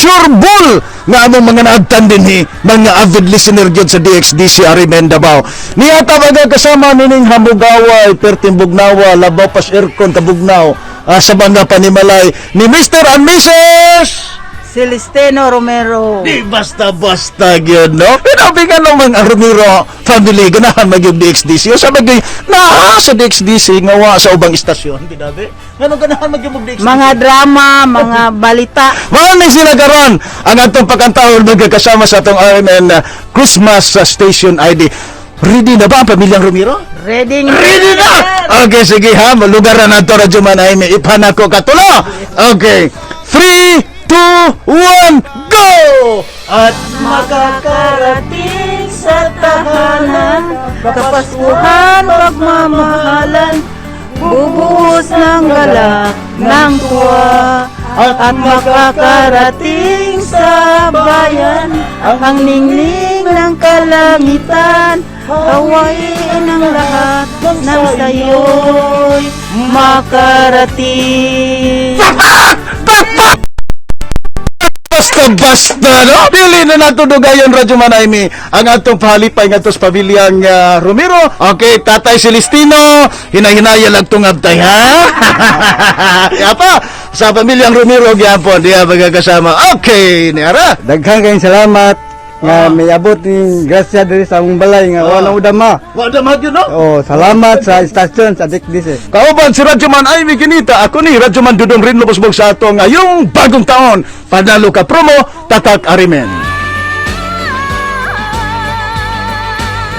Sure bull nga among mga naagtan dinhi, mga avid listener gyud sa DXDC RMN Davao. Niya ta mga kasama nining Hamugaway, Perting Bugnawa, labaw pas aircon kabugnaw, sa mga panimalay ni Mr. and Mrs. Celestino Romero. Di basta-basta gyud, no? Pero nga naman ang Romero family ganahan magyud DXDC. O sa bagay naa sa DXDC nga wa sa ubang istasyon, binabi. Ngano ganahan magyud og DXDC? Mga drama, mga balita. Mao ni sila karon ang atong pagkantahol magkakasama sa atong RMN Christmas Station ID. Ready na ba ang pamilyang Romero? Ready. Ready na! Okay, sige ha. Malugar na nato, Radyo Man ay may ipanako katulo. Okay. 3, 2, 1, go! At Makakarating sa tahanan, kapaskuhan, pagmamahalan, bubuhos ng galak ng tuwa, at makakarating sa bayan, ang ningning ng kalangitan, hawain ang lahat ng sayo'y makarating. Basta-basta, no? Dili na nato dugayon, Radyo Manaymi, ang atong pahalipay ngadto sa pamilyang Romero. Okay, Tatay Celestino, hinahinaya lang tong abtay, ha? Apa, sa pamilyang Romero gyapon, diya magkakasama. Okay, niara. Daghan kayong salamat nga may abot ning grasya diri sa among balay nga wala udama. Wa na magyud, no? Oh, salamat sa istasyon sa DXDC. Kauban si Radyoman Amy Kinita, ako ni Radyoman Dudong Rinlo Busbog sa ato ngayong bagong taon. Panalo ka promo, tatak Arimen.